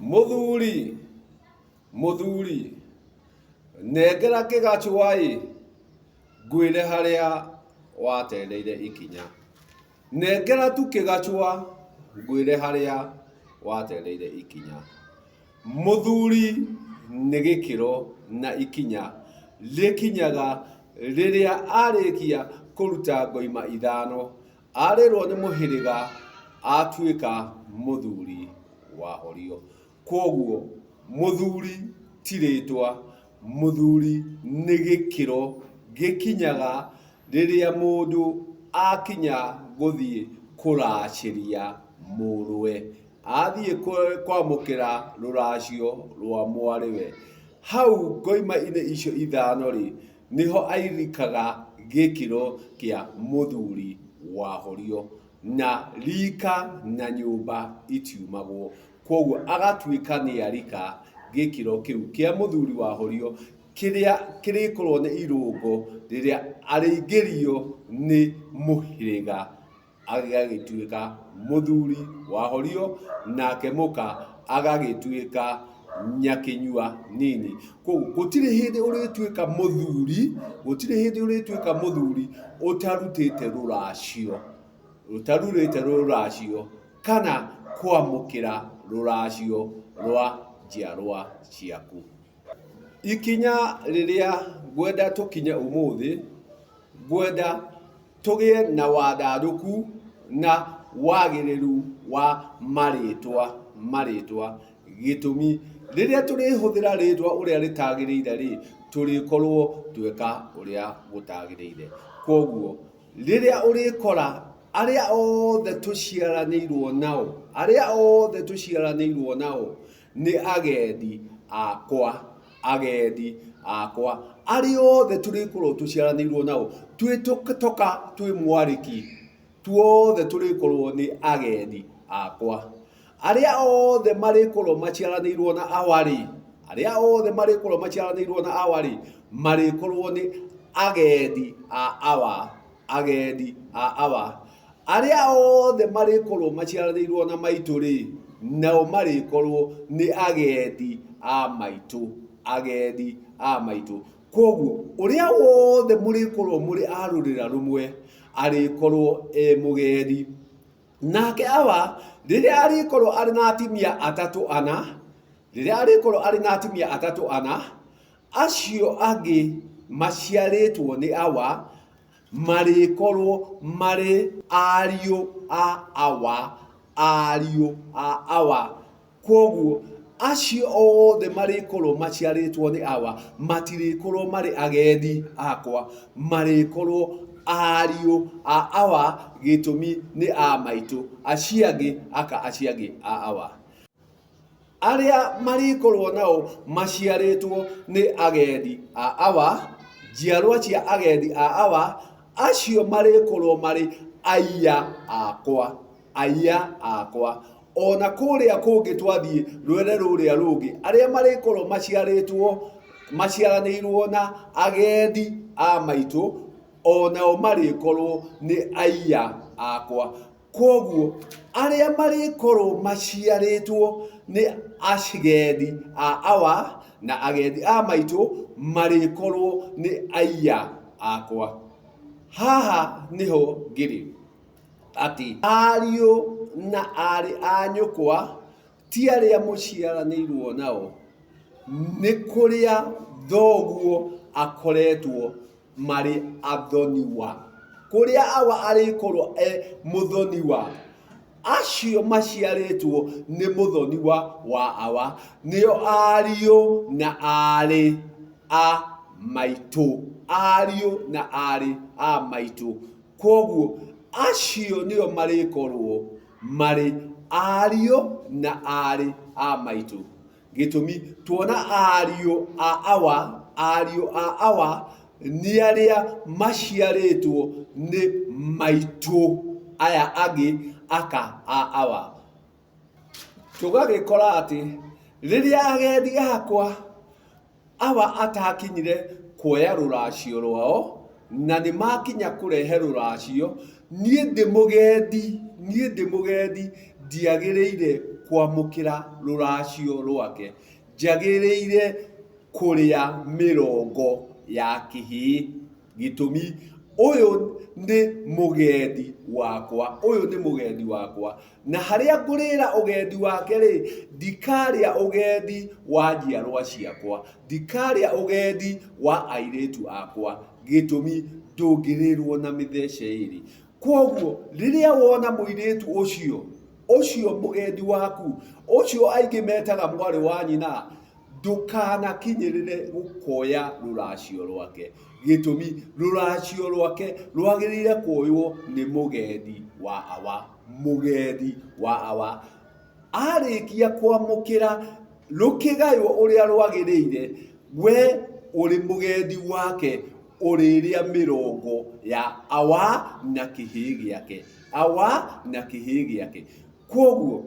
Mũthuri, mũthuri, nengera kĩgacũa-ĩ, ngwĩre harĩa watereire ikinya. Nengera tu kĩgacũa ngwĩre harĩa watereire ikinya. Mũthuri nĩ gĩkĩro na ikinya rĩkinyaga rĩrĩa arĩkia kũruta ngoima ithano, arĩrwo nĩ mũhĩrĩga atuĩka mũthuri wa horio. Kwoguo mũthuri ti rĩtwa, mũthuri nĩ gĩkĩro gĩkinyaga rĩrĩa mũndũ akinya gũthiĩ kũracĩria mũrũwe, athiĩ kwamũkĩra rũracio rwa mwarĩwe. Hau ngoima-inĩ icio ithano-rĩ, nĩho airikaga gĩkĩro kĩa mũthuri wa horio. Na rika na nyũmba itiumagwo. Kwoguo agatuĩka nĩarika gĩkĩro kĩu kĩa mũthuri wa horio kĩrĩa kĩrĩkorwo nĩ irũngo rĩrĩa arĩingĩrio nĩ mũhĩrĩga agagĩtuĩka mũthuri wa horio nake mũka agagĩtuĩka nyakĩnyua nini. Kwoguo gũtirĩ hĩndĩ ũrĩtuĩka mũthuri, gũtirĩ hĩndĩ ũrĩtuĩka mũthuri ũtarutĩte rũracio, ũtarurĩte rũracio kana kwamũkĩra rũracio rwa njiarwa ciaku. Ikinya rĩrĩa ngwenda tũkinye ũmũthĩ, ngwenda tũgĩe na wandandũku na wagĩrĩru wa marĩtwa, marĩtwa. Gĩtũmi, rĩrĩa tũrĩhũthĩra rĩtwa ũrĩa rĩtagĩrĩire rĩ, tũrĩkorwo tweka ũrĩa gũtagĩrĩire. Kwoguo rĩrĩa ũrĩkora arĩa othe tũciaranĩirwo nao, arĩa othe tũciaranĩirwo nao nĩ agendi akwa, agendi akwa, arĩa othe tũrĩkorwo tũciaranĩirwo nao, twĩ toka twĩ mwarĩki, tuothe tũrĩkorwo nĩ agendi akwa. Arĩa othe marĩkorwo maciaranĩirwo na awa-rĩ, arĩa othe marĩkorwo maciaranĩirwo na awa-rĩ, marĩkorwo nĩ agendi a awa, agendi a awa. Arĩa othe marĩkorwo maciaranĩirwo na maitũ-rĩ, nao marĩkorwo nĩ agendi a maitũ, agendi a maitũ. Kwoguo ũrĩa wothe mũrĩkorwo mũrĩ a rũrĩra rũmwe, arĩkorwo e mũgendi. Nake awa, rĩrĩa arĩkorwo arĩ na atumia atatũ ana, rĩrĩa arĩkorwo arĩ na atumia atatũ ana, acio angĩ maciarĩtwo nĩ awa, marĩkorwo marĩ ariũ a awa, ariũ a awa. Kwoguo, acio othe marĩkorwo maciarĩtwo nĩ awa, matirĩkorwo marĩ agendi akwa, marĩkorwo ariũ a awa, gĩtũmi nĩ a maitũ, acio angĩ aka acio angĩ a awa. Arĩa marĩkorwo nao maciarĩtwo nĩ agendi a awa, njiarwa cia agendi a awa, acio marĩkorwo marĩ aiya akwa, aiya akwa. Ona kũrĩa kũngĩ twathiĩ rwere rũrĩa rũngĩ, arĩa marĩkorwo maciarĩtwo, maciaranĩirwo na agendi a maitũ, onao marĩkorwo nĩ aiya akwa. Kwoguo, arĩa marĩkorwo maciarĩtwo nĩ agendi a awa na agendi a maitũ marĩkorwo nĩ aiya akwa. Haha nĩho ngĩrĩ atĩ ariũ na aarĩ a nyũkwa ti arĩa mũciaranĩirwo nao, nĩ kũrĩa thoguo akoretwo marĩ athoniwa. Kũrĩa awa arĩkorwo e mũthoniwa, acio maciarĩtwo nĩ mũthoniwa wa awa, nĩo ariũ na aarĩ a maitũ. Ariũ na aarĩ a maitũ. Kwoguo, acio nĩo marĩkorwo marĩ ariũ na aarĩ a maitũ. Gĩtũmi, tuona ariũ a awa, ariũ a awa nĩ arĩa maciarĩtwo nĩ maitũ aya angĩ aka a awa. Tũgagĩkora atĩ rĩrĩa agendi akwa Awa atakinyire kuoya rũracio rwao, na nĩ makinya kũrehe rũracio, niĩ ndĩ mũgendi, niĩ ndĩ mũgendi, ndiagĩrĩire kwamũkĩra rũracio rwake, njagĩrĩire kũrĩa mĩrongo ya kĩhĩĩ. Gĩtũmi, ũyũ nĩ mũgendi wakwa, ũyũ nĩ mũgendi wakwa, na harĩa ngũrĩra ũgendi wake-rĩ, ndikarĩa ũgendi wa njiarwa ciakwa, ndikarĩa ũgendi wa airĩtu akwa. Gĩtũmi, ndũngĩrĩrwo na mĩthece ĩrĩ. Kwoguo, rĩrĩa wona mũirĩtu ũcio, ũcio mũgendi waku, ũcio aingĩ metaga mwarĩ wa nyina, ndũkanakinyĩrĩre gũkoya rũracio rwake. Gĩtũmi, rũracio rwake rwagĩrĩire kuoywo nĩ mũgendi wa awa, mũgendi wa awa. Arĩkia kwamũkĩra rũkĩgaywo ũrĩa rwagĩrĩire, we ũrĩ mũgendi wake ũrĩrĩa mĩrongo ya awa na kĩhĩĩ gĩake, awa na kĩhĩĩ gĩake. Kwoguo,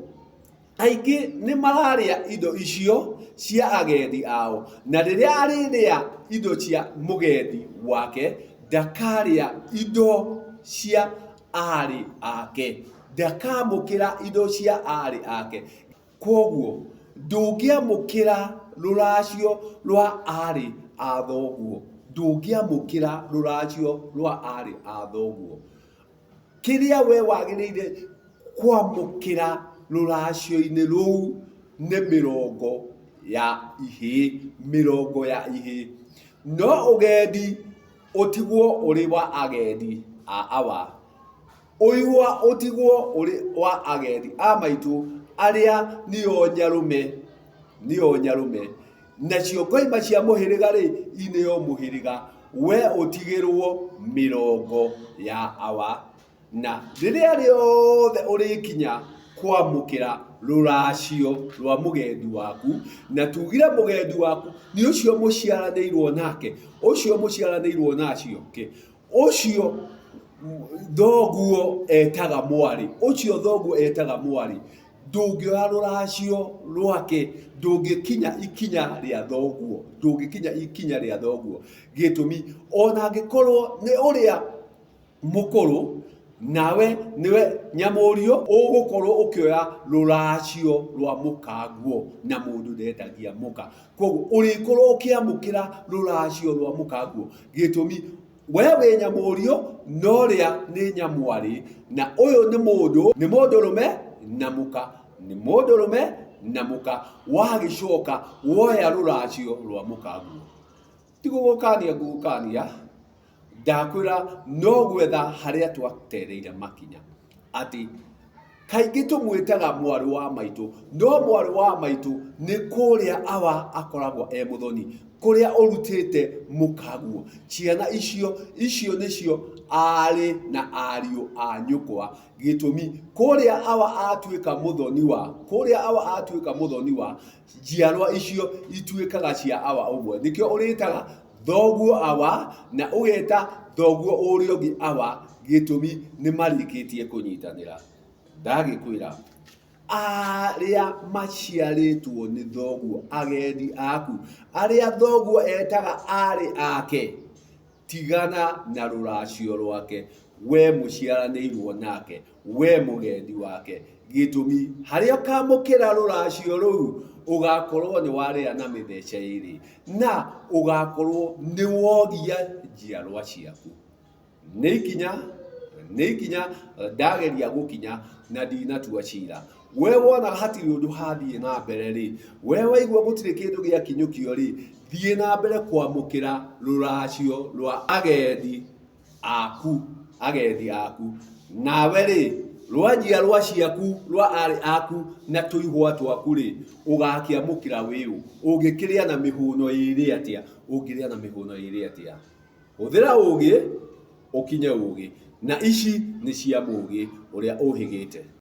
Aingĩ nĩ mararĩa indo icio cia agendi ao, na rĩrĩa arĩrĩa indo cia mũgendi wake, ndakarĩa indo cia aarĩ ake, ndakamũkĩra indo cia aarĩ ake. Kwoguo, ndũngĩamũkĩra rũracio rwa aarĩ a thoguo, ndũngĩamũkĩra rũracio rwa aarĩ a thoguo. Kĩrĩa we wagĩrĩire kwamũkĩra rũracio-inĩ rũu nĩ mĩrongo ya ihĩĩ, mĩrongo ya ihĩĩ. No ũgendi ũtigwo ũrĩ wa agendi a awa. Ũigua ũtigwo ũrĩ wa agendi a maitũ arĩa nĩo nyarũme, nĩo nyarũme. Nacio ngoima cia mũhĩrĩga-rĩ, ineo mũhĩrĩga, we ũtigĩrũo mĩrongo ya awa. Na rĩrĩa rĩothe ũrĩkinya kwamũkĩra rũracio rwa mũgendi waku, na tugire mũgendi waku nĩ ũcio mũciaranĩirwo nake, ũcio mũciaranĩirwo nacio, ũcio thoguo etaga mwarĩ, ũcio thoguo etaga mwarĩ, ndũngĩoya rũracio rwake, ndũngĩkinya ikinya rĩa thoguo, ndũngĩkinya ikinya rĩa thoguo. Gĩtũmi, ona angĩkorwo nĩ ũrĩa mũkũrũ, nawe nĩwe nyamũriũ, ũgũkorwo ũkĩoya rũracio rwa mũkaguo, na mũndũ ndetagia mũka. Koguo ũrĩkorwo ũkĩamũkĩra rũracio rwa mũkaguo. Gĩtũmi, we wĩ nyamũriũ, na ũrĩa nĩ nyamwarĩ, na ũyũ nĩ mũndũ, nĩ mũndũrũme na mũka, nĩ mũndũrũme na mũka, wagĩcoka woya rũracio rwa mũkaguo. Ti gũgũkania ngũgũkania, ndakwĩra no gwetha harĩa twatereire makinya, atĩ kaingĩ tũmwĩtaga mwarĩ wa maitũ, no mwarĩ wa maitũ nĩ kũrĩa awa akoragwo e mũthoni, kũrĩa ũrutĩte mũkaguo. Ciana icio, icio nĩcio aarĩ na ariũ a nyũkwa. Gĩtũmi, kũrĩa awa atuĩka mũthoni wa, kũrĩa awa atuĩka mũthoni wa, njiarwa icio ituĩkaga cia awa ũmwe. Nĩkĩo ũrĩtaga thoguo awa na ũgeta thoguo ũrĩa ũngĩ awa, gĩtũmi nĩ marĩkĩtie kũnyitanĩra. Ndagĩkwĩra, arĩa maciarĩtwo nĩ thoguo, agendi aku, arĩa thoguo etaga arĩ ake, Tigana na rũracio rwake, wee mũciaranĩirwo nake, wee mũgendi wake. Gĩtũmi, harĩa ũkamũkĩra rũracio rũu, ũgakorwo nĩ warĩa na mĩthece ĩrĩ, na ũgakorwo nĩ wogia njiarwa ciaku. Nĩ ikinya, nĩ ikinya ndageria gũkinya na ndinatua cira. We wonaga hatirĩ ũndũ hathiĩ na mbere-rĩ, we waigua gũtirĩ kĩndũ gĩakinyũkio-rĩ, thiĩ na mbere kwamũkĩra rũracio rwa agendi aku, agendi aku. Nawe-rĩ, rwa njiarwa ciaku, rwa arĩ aku na tũihwa twaku-rĩ, ũgakĩamũkĩra wĩũ? Ũngĩkĩrĩa na mĩhũno ĩrĩ atĩa? Ũngĩrĩa na mĩhũno ĩrĩ atĩa? Hũthĩra ũũgĩ ũkinye ũũgĩ, na ici nĩ cia mũũgĩ ũrĩa ũhĩgĩte.